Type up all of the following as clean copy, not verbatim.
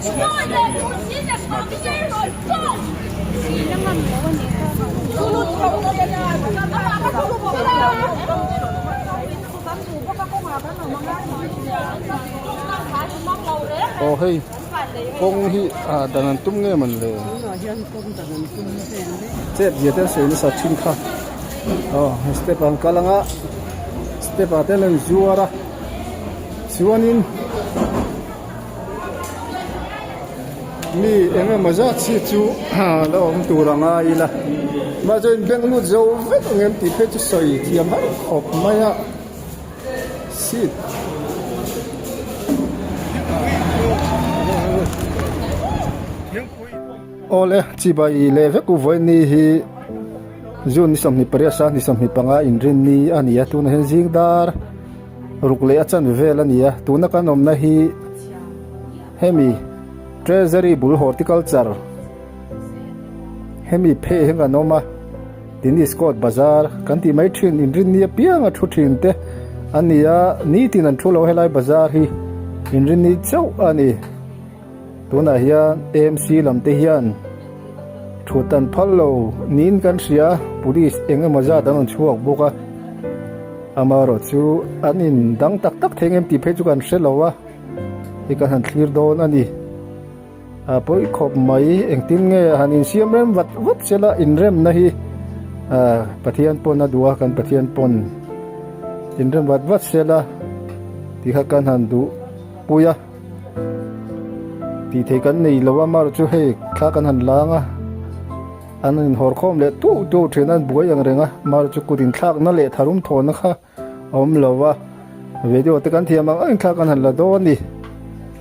Aw hei kawng hi ah dan an tum nge mawn le chep zia te an sawi nasa thin kha aw step ah an kal ang a step ah te an rawn zuar a chuanin mi eng emaw zat si chu la awm tur a ngai ila mahse in bank lut zo vek ang em tih phei chu sawi thiam har khawp mai a seat awle chibai leh vek u vawiin hi June ni 28 a ni 25 inrinni a ni a tunah hian zing dar ruk leh a chan vel a ni a tuna kan awmna hi hemi treasury bul horticulture hemi phei hian kan awm a tennis court bazar kan tih mai thin inrinni apiang a thu thin te a ni a nitin an thu lo helai bazar hi inrinni chauh a ni. Tunah hian AMC lam te hian thut an phal lo niin kan hria police eng emaw zat an rawn chhuak bawk a amaherawh chu an in dang tak tak thei ngem tih phei chu kan hre lo a hei kan han thlir dawn a ni a pawi khawp mai engtin nge han insiam rem vat vat sela inremna hi ah Pathian pawn a duh a kan Pathian pawn inrem vat vat sela tih kha kan han duh pui a. Tih theih kan nei lo a mar chu hei thla kan han lang a an inhawr khawm leh tuau tuau thin a an buai ang reng a mar chu kut inthlakna leh tharum thawhna kha a awm lo a video te kan thiam ang ang thla kan han la dawn a ni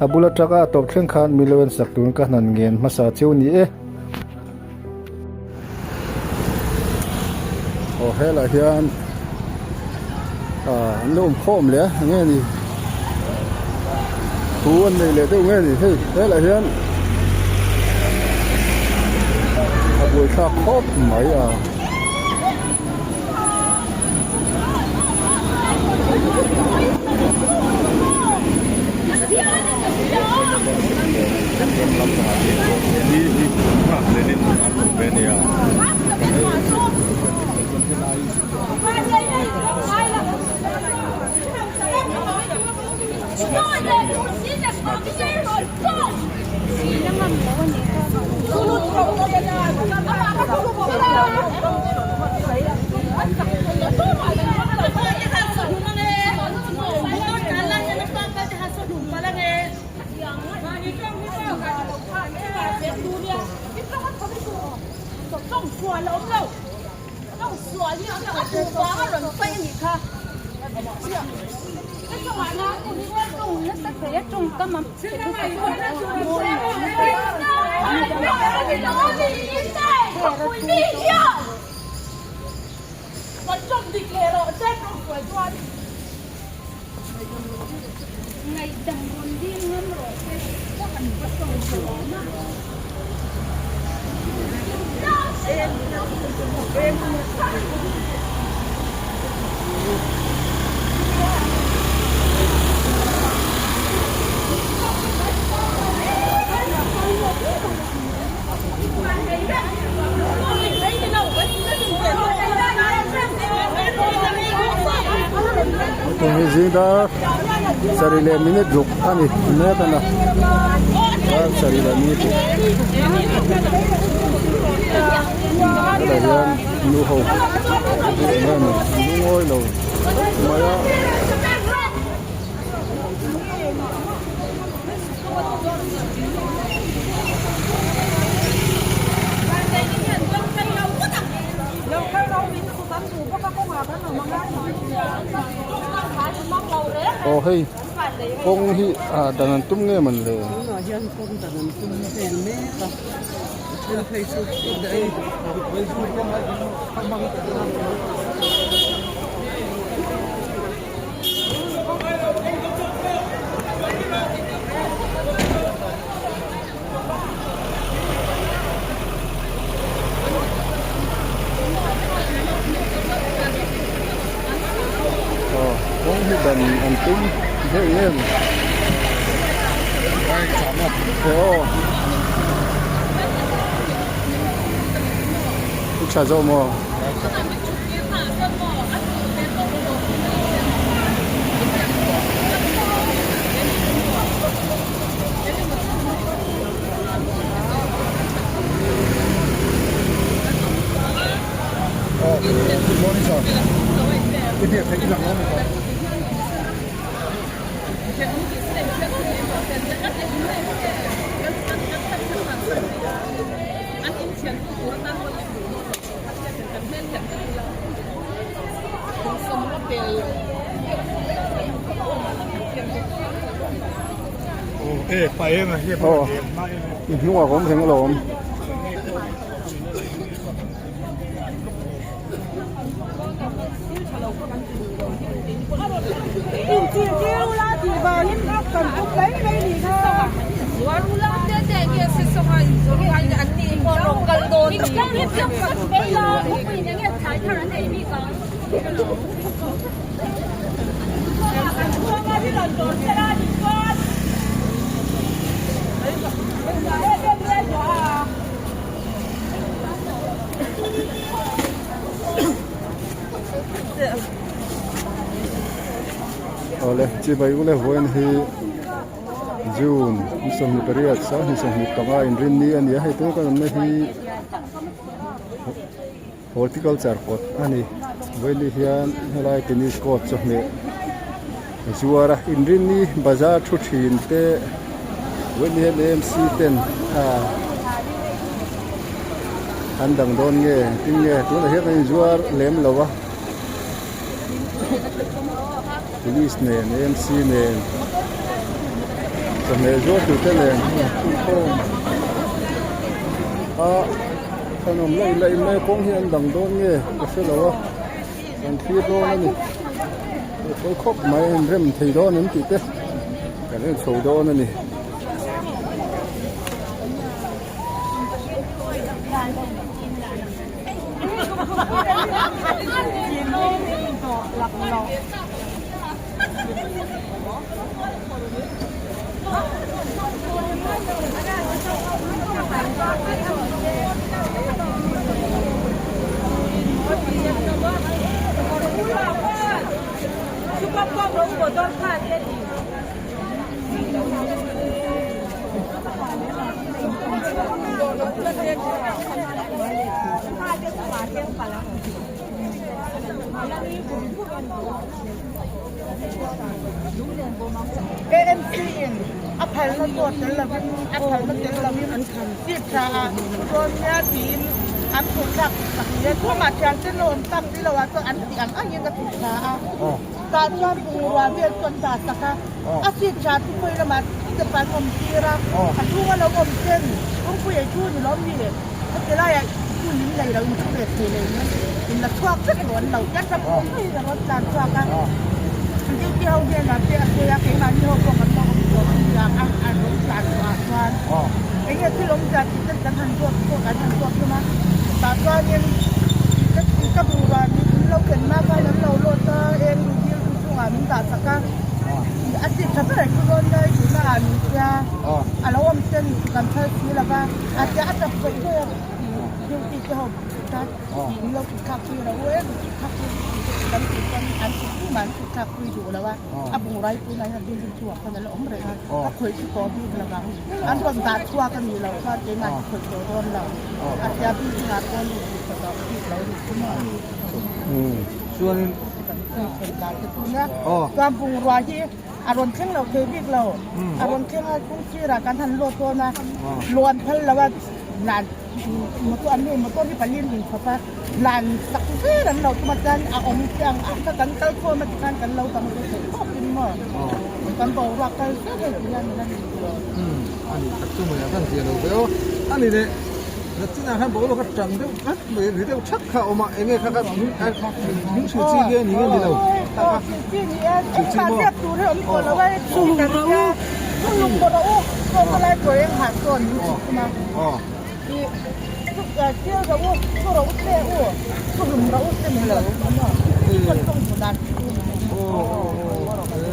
a bul atanga a tawp thleng khan milo en sak turin ka han ngen hmasa cheu ni e. Aw helai hian ah an lo awm khawm leh a eng nge ni thu an nei leh deuh nge ni hei helai hian a buaithlak khawp mai a. Tun hi zing dar sarih leh minute ruk a ni mek a na dar sarih leh minute ruk hetah hian nu ho eng emaw lungawi lo mai a. Aw hei kawng hi ah dan an tum nge mawn le. Aw kawng hi dan an tum deuh em. E aw I tha zawk maw? Aw i hnungah ka awm reng alawm. Awle chibai ule vawiin hi June ni 28 25 inrinni a ni a hei tuna kan awmna hi horticulture kawt a ni vawiin hian helai tennis court chawhmeh zuar a inrinni bazar thu thin te vawiin hian AMC ten ah an dang dawn nge tin nge tunah hian an inzuar lem lo a police nen AMC nen chawhmeh zuar tur te nen inkhawm a an awm laih laih mai a kawng hi an dang dawn nge ka hre lo a kan thlir dawn a ni hei pawi khawp mai a inrem thei dawn em tih te kan en chho dawn a ni. AMC in a phalna pawh tel lovin a phalna tel lovin an seat tha a dawn nia tiin an phur thlak sak nia chungah thian te lo awm tak si lo ah chuan an tih ang angin a phur tha a tah chuan bungrua vel chu an dah sak a a seat tha chu khawi lamah step an awm tir a a chhunga lo awm ten kawngpui ei thu ni lawm ni heti laiah hun in nei lo in thu ve thei leh in in la chhuak vek lo an lo tia ram pui a rawn tlan chhuak a duty ho hnenah te a sawi a keimahni ho pawh kan lo awm tawh a nia a a rawn tlan chhuah ah chuan enge thil awm zia tih te kan han zawt pawh kan han zawt hlawm a tah chuanin ka bungrua in lo ken hma khan an lo lawt a eng dil chungah min dah sak a a chip tha ber chu dawn lai tuna ah ni sia a lo awm ten kan phal si lo va a tia a tap zawih zawih a duty te ho ta in lo kut thlak pui ro em kut thlak pui kan tih chuan an kut tumah an kut thlak pui duh lo a a bungraw tunah hian building chungah khan a la awm reng a a khawih chu tawh bik lo vang an rawn dah chhuak a nih loh chuan keimah hi khawih tawh dawn lo a tia building ah pawh lut duh tawh bik lo ni chu maw. Chuanin kan thlen dan te chu nia chuan bungrua hi a rawn thleng lo thei bik lo a rawn thleng a kawng sirah kan han lawt dawn a lawn phal lo a lan motor an ni motor hi pali an inchhawp a lan sak zel an lo tum a chuan a awm chiang a kha kan kal khawm a tikhan kan lo dang ve thei tawp in maw kan boruak kal zel hei ti hian min a ni a ni tak chu mai a kan zia lo ve aw a ni leh. Nachinah khan boruak a tang deuh tlat mai ri deuh thak kha a awm a, enge kha kha min hrilh chi nge ni nge ni lo? Hrilh chi maw?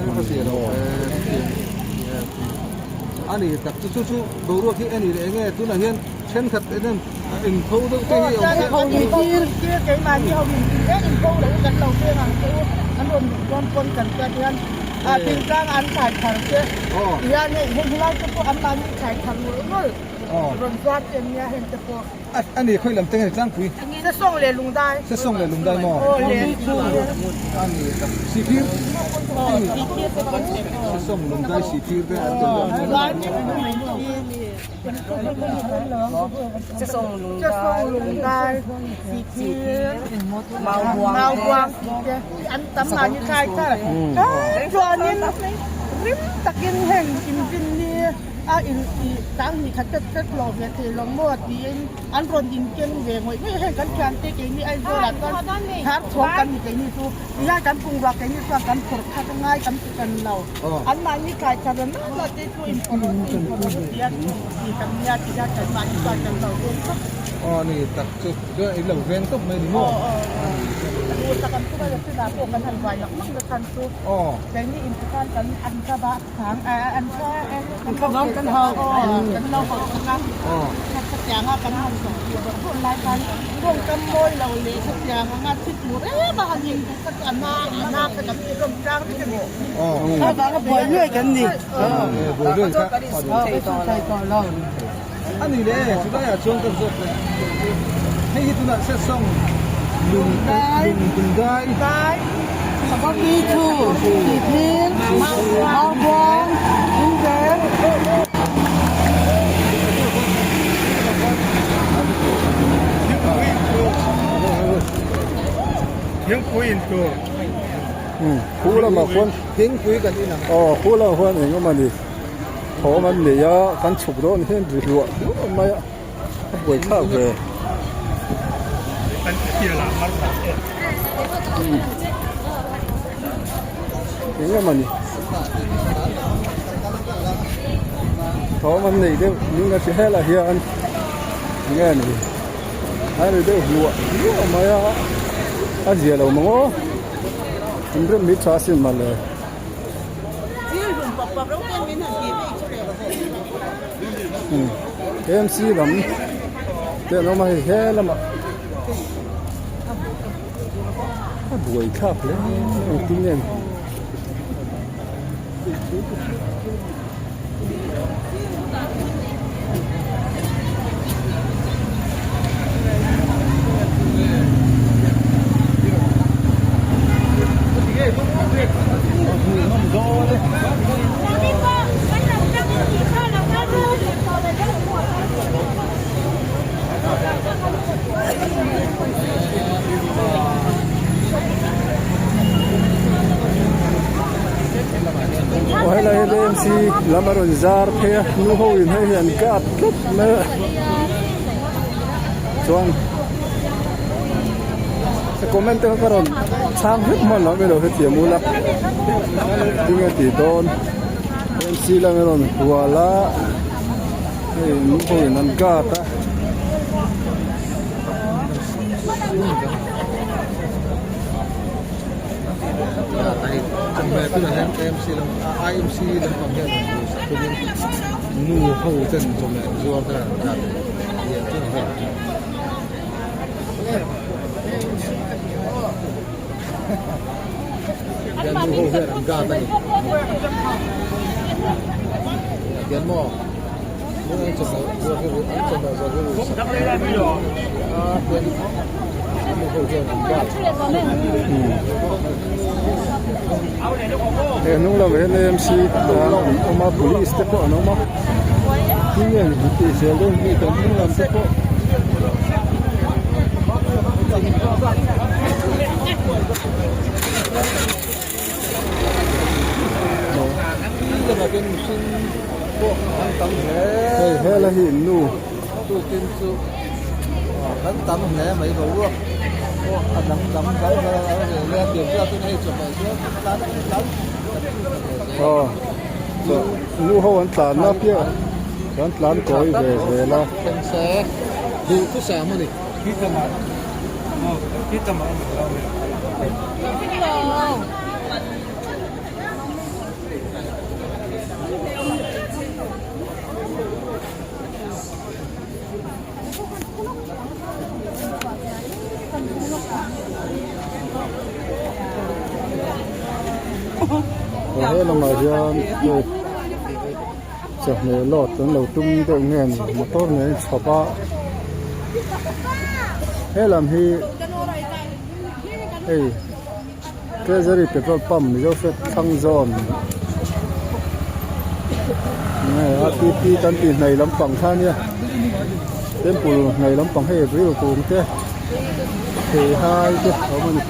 Aw ka zia lo. A ni tak chu chu chu boruak hi a ni leh enge tunah hian thenkhat eng intho deuh te hi a awm se. Aw chuan in tir keimahni ho in eng intho lo kan lo veng ang che u an rawn luh dawn pawn kan hriat hian a thingtlang an thlai thar che tihian hei heng helai te pawh anmahni thlai thar mawlh mawlh rawn zuar te an nia heng te pawh. A ni khawi lam te nge ni tlangpui? Sesawng leh Lungdai. Sesawng leh Lungdai maw? Aw le. A ni tak Sihphir Sesawng Lungdai Sihphir te an tel dawn Sesawng Lungdai Sihphir Maubuang te an tam mahni thlai thar. Chuanin rim takin heng inrinni a in ih tang hnih khat tet tet lo ve thei lo maw tiin an rawn inkeng ve ngawih ngawih heng kan thiante keini Aizawl ah chuan thar chhuang kan ni keini chu tihian kan bungrua keini chuan kan phawrh kha ka ngai kan ti kan lo an mahni thlai thar reng reng lah te chu inphawrh rawh se inphawrh rawh se tia ti kan nia tihian kan mahni chuan kan lo veng tawp. Aw ni tak chu chuan in lo veng tawp mai ni maw? Aw aw aw tak an tum a chinah pawh kan han buai nak nak na khan chu keini intukhan kan an kha bah. Ani le chulaiah chuan ka zawt leh hei hi tunah sesawng lung lung dai Khu lamah khuan thingpui kan in ang aw khu lamah khuan eng emaw ni thawm an nei a kan chhuk dawn hian ri hluah hluah mai a. A buai thlak ve. Eng emaw ni. Thawm an nei deuh ning a hre helah hian enge ni a ri deuh hluah hluah mai a a zia lo maw aw an rem hi tha asin mawle. AMC lam te an awm a hei he lamah a buai thlak hle engtin nge ni. Aw helai hi AMC lam a rawn zar phei a nu ho in hei hi an kap tlat mai a chuan comment te kha ka rawn chhang hlek hman lo emaw hetiang ula tinge tih dawn AMC lam a rawn hual a hei nu ho in an guard a. Nu ho ten chawhmeh zuar te an khat lian chu ni hei. Hian nu ho hian an guard a ni. Hian maw nu an chawhmeh zuar hi an chawhmeh zuar hi rui sak a hian nu ho hian an guard. He hnung lamah hian AMC an awm a police te pawh an awm a tin nge an tih zel dawn hi kan hnung lam te pawh. Hei hela hi in nu. Tukin chu kan tam hle mai boruak pawh a dang dang dang dang a reh leh a pian zat in hei chawhmeh chuan tlan tlan Aw nu ho an tlan na piah an tlan kawi ve zel a. Duhthusam a ni. He lamah hian hei chawhmeh load an lo tum deuh nge ni motor nen a chhawp a he lam hi hei treasury petrol pump mizo flag thlang zawn nge a T P kan tih hnaih lampang kha ania temple hnaih lampang hei ril kung te theihai te a awm a ni.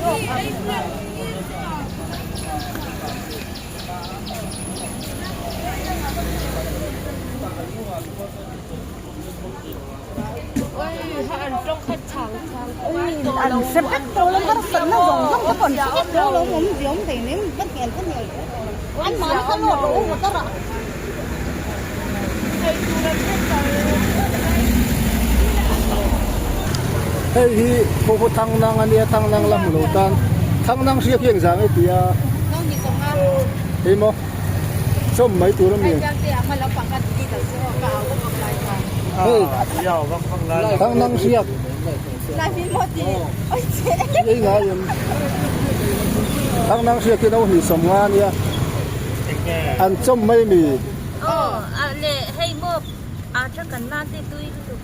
Hei hi khaw Thangnang a nia Thangnang la hmu lo tan Thangnang hriak hi engzah nge tia hei maw chawm mai tur a mi hei Thangnang hriak ei ngai em Thangnang hriak hi no hnih sawmnga a nia an chawm mai mi. Aw a le hei maw a tha kan nan te tui lutuk.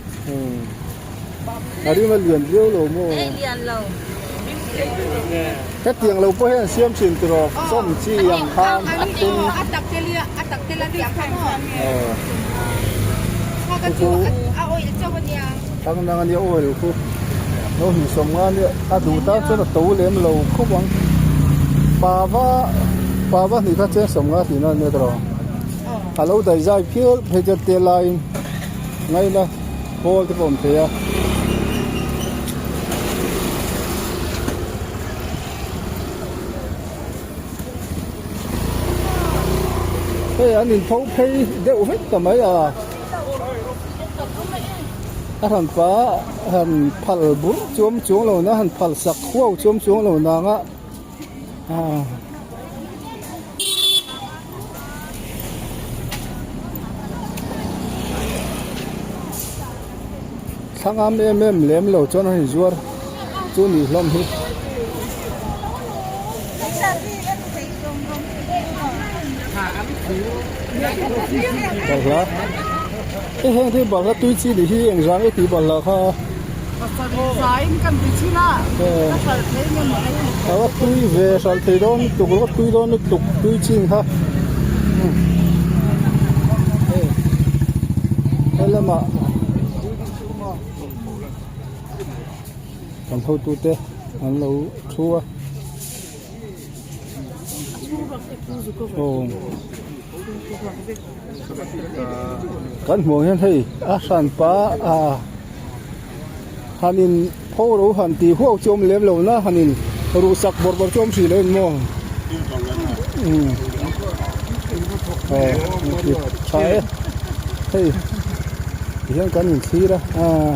A rim a lian viau lo maw? Ei lian lo. Hetiang lo pawh hian siam thin tur aw chawm chi ang khan a tum. A tak te lia a tak te la tiang kha maw? Kha ka chu a oil chauh a nia. Thang nang a nia oil khu no hnih sawm nga nia a duh tan chuan a to lem lo khawp ang. Pava pava hnih kha cheng sawm nga tihna a nia tawh. A lo daihzai phial phei chuan tel laiin ngaina. Pawl te pawh a awm thei a. Hei an inpho phei deuh vek ta mai a. A hran pa han phal bur chuam chuang lo na han phal sak huau chuam chuang lo nang a. Thlang am em em lem lo chuan a hei zuar chu nih hlawm hi. Balhla hei heng te balhla tui chi nih hi engzah nge tih balhla kha. A va tui ve hralh thei dawn lutuk a va tui dawn lutuk tui chin kha hei helamah kan hotute an lo thu a. Kan hmuh ang hian hei a hranpa ah han in pho ro han tih huau chu awm lem lo na han in ruh sak bawrh bawrh chu awm hrih lo in maw umm tha e hei tihian kan in thlir a ah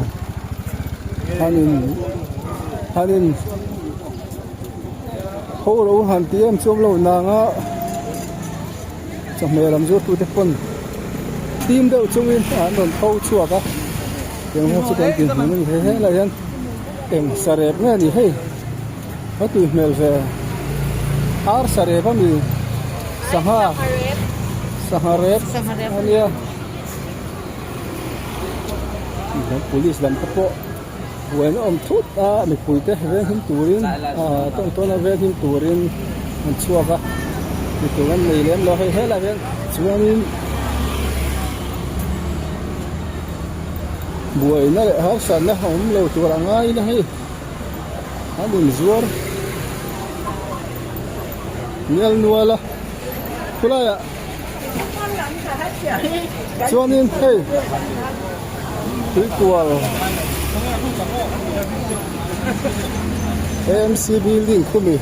han in han in. Ho lo han ti em chuam lo nang a chawhmeh lam zuar tute pawn tim deuh chungin an rawn tho chhuak a tiang ho chu kan ti hmun a ni he helai hian eng sarep nge ni hei a tui hmel ve ar sarep a mi sangha sangha rep a nia police lam te pawh. Buaina awm thut a mipui te venghim turin ah tawn tawn a venghim turin an chhuak a mipui an nei lem lo hei helai hian chuanin buaina leh harsatna a awm lo tur a ngai na hei an inzuar nel nual a khulaiah chuanin hei tuikual amc building khumi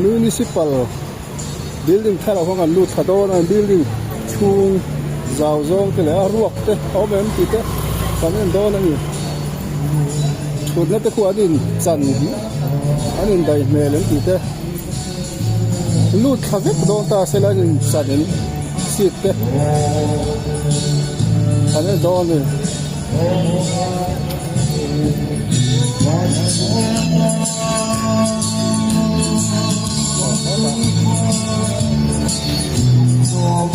municipal building thar ah khuan kan lut thla dawn a building chhung zau zawng te leh a ruak te a awm em tih te kan en dawn a ni thutna te khu an in chan an in daih hmel em tih te. Lut thla vek dawn ta se la in chan in seat te an en dawn a ni. Aw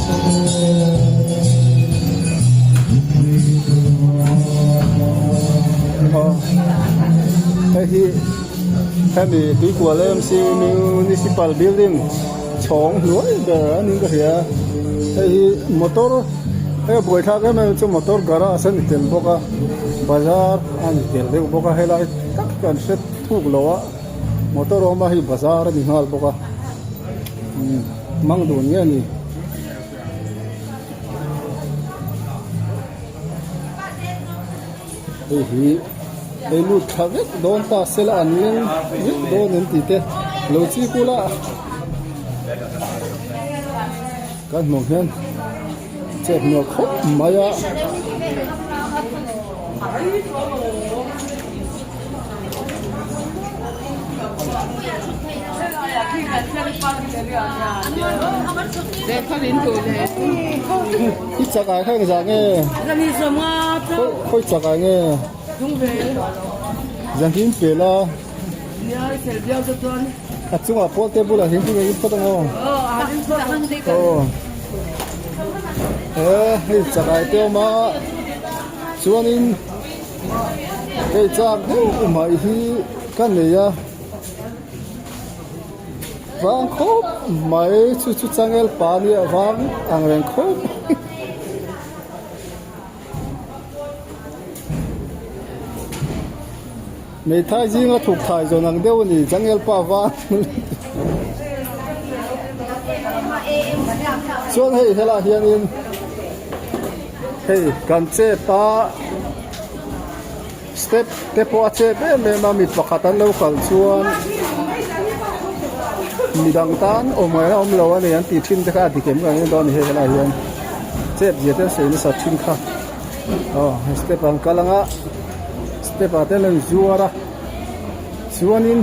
hei hi hemi Tuikual AMC Municipal Building chhawng hnuai ber a niin ka hria hei hi motor hei a buaithlak em em chu motor garage a ni tel bawk a bazar a ni tel deuh bawk a helai tak kan hre thuk lo a motor awm a hei bazar a ni nghal bawk a umm hmang dun nge a ni. Hei hi hei lut thla vek dawn ta sela an leng vek dawn an tih te lo chi kul a kan hmuh hian chet hmel khawp mai a. I chak ah kha engzah nge? Khawi chak ah nge? Zantin pel a. A chungah pawl te bulah hian thil a in phawt ang aw. Aw. He hei chak ah te awm a chuanin hei chak deuh mai hi ka nei a. Vang khawp mai chu chu changel pa nia vang ang reng khawp mai. Meithai zinga thuk thai zawn ang deuh a ni changel pa vang chuan hei helaiah hianin hei kan chep a. Step te pawh a chep em em a mi pakhat an lo kal chuan midang tan awm ngaihna awm lo a ni an tih thin te kha a dik em ka ring dawn a ni hei helaiah hian chep zia te an sawi nasa thin kha aw hei step ah an kal ang a step ah te an lo inzuar a chuanin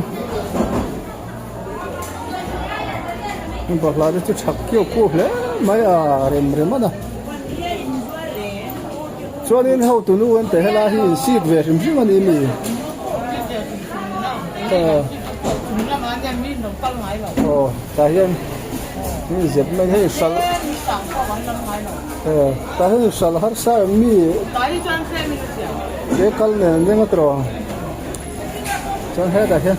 bawlhhlawh te chu tha kiau kuau hle mai a rem rem a na. Chuanin hotu nu an teh helai hi in seat ve hrim hrim a ni mi? Aw tah hian mi zep mai hei hralh tah hian hralh harsa em mi? Ke kal nen an ring a tawh chuan hetah hian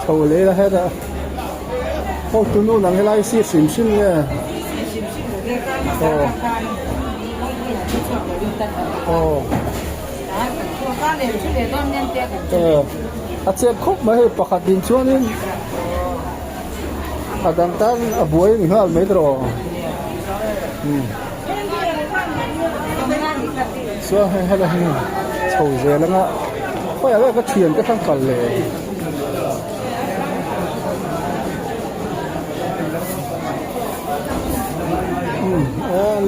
chho leh ila hetah hotu nu nang helai seat hrim hrim nge? Aw. Aw. A chep khawp mai hei pakhat din chuanin a dang tan a buai ni nghal mai tawh chuan hei helai hi chho zel anga khawiah vel ka thian te khan kal leh. Umm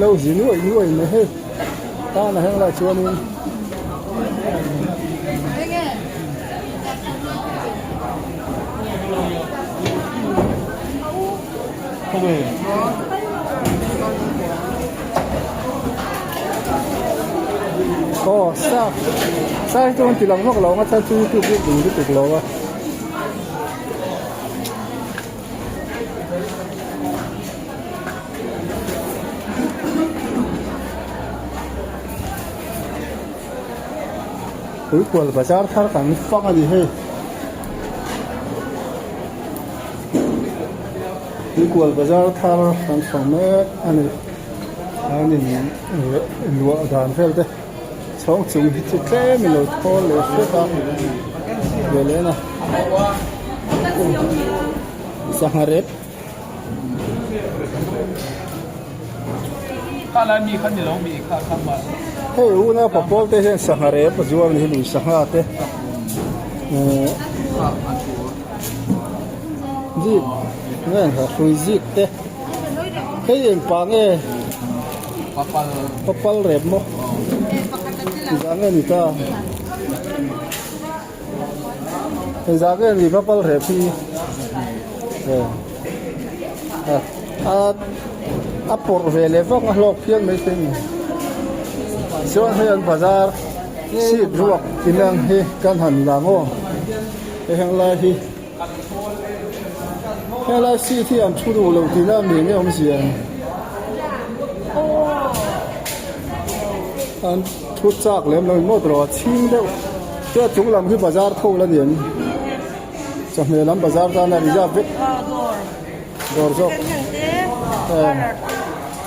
lo zi nuai nuai mai hei tan a heng lai chuanin aw sa sa hi chu an ti lang vak lo ang a chhan chu youtube hi ding lutuk lo a. Tuikual bazar thar kan fang a ni hei Tuikual bazar thar kan fang mek a ni an in luah dan vel te chhawng chung hi chu tlem in lo thawl leh hret a ve leh na sangha rep. Hei una papawl te hian sangha rep a zuar a ni hi lui sangha te zik nge hrui zik te hei eng pa nge papal rep maw zah nge ni ta. Engzah nge ni papal rep hi a a pawrh ve leh vak a hlawk phian mai thei a ni chuan hei an bazar seat ruak inang hi kan han lang aw hei heng lai hi helai seat hi an thu duh lo tihna mi nge awmzia. An thu chak lem lo in maw tawh a chhing deuh te a chung lam hi bazar tho la ni em chawhmeh lam bazar tan a reserve vek dawr zawk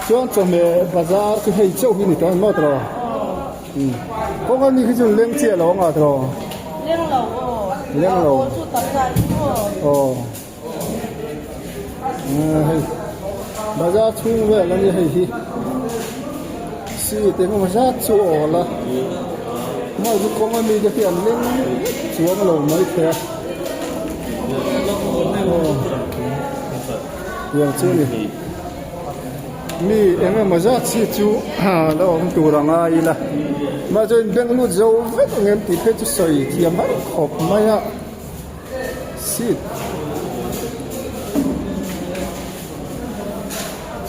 chuan chawhmeh bazar chu hei chauh hi ni tawh a ni maw tawh kawng a mi khi chu leng chiah lo anga tawh leng lo aw. Hei bazar chhung vel a nia hei hi seat engemaw zat chu a awl a hmai chu kawng ami te khi an leng chuang lo maithei a aw tiang chu a ni mi engemaw zat seat chu la awm tur a ngai ila mahse in beng lut zo vek ang em tih phei chu sawi thiam har khawp mai a. Seat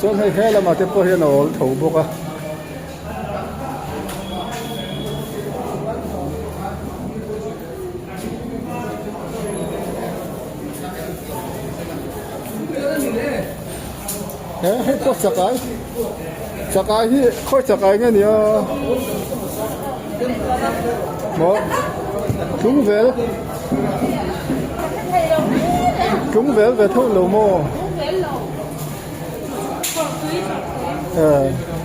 chuan hei he lamah te pawh hian a awl tho bawk a. He hei pawh chakai chakai hi khawi chakai nge nia maw tlung vel tlung vel ve tho lo maw eh.